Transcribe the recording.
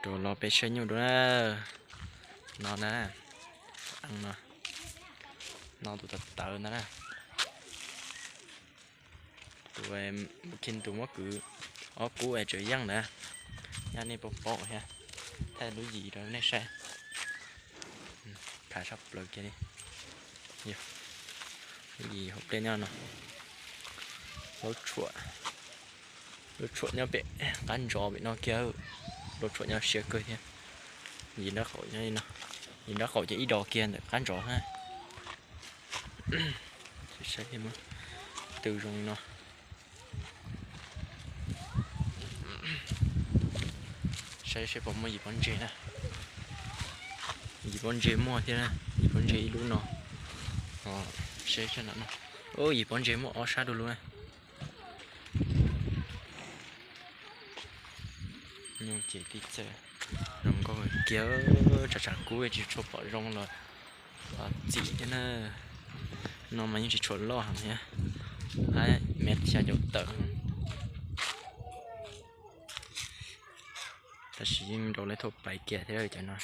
Rau los peb saib nyuj dua na. No na, no, no tus tawv tawv ntawd na. Tus, tus muab kwv ob kub es tsav yeej ntawd, nyaj nej paub paub thiab. Thaij lub yim rau nej saib. Phav sab plaws kiag li. Lub yim hauv pliaj nyob no. Lub tshuam, lub tshuam nyob pem qab ntsov pem no kiag. Lub tshuam nyob siab kawg thiab. Yim nraub qaum, yim nraub qaum ces ib dos kiag ntawm qab ntsov na. Saib thiab, tw zoo li no. Saib seb puas muaj yim pob ntseg na. Yim pob ntseg muaj thiab na, yim pob ntseg ib lub no. Saib seb no, yim pob ntseg muaj ob sab du lug na. Nyuj ces tib txawm zoo nkauj kiag, tsam tsam kub tsis tshua pom zoo los txim thiab na. No mas yeej tsis tshua loj heev thiab, hab mev xya caum tawm. Tab sis yeej nrau lawv thauj pais kiag thiab cov no.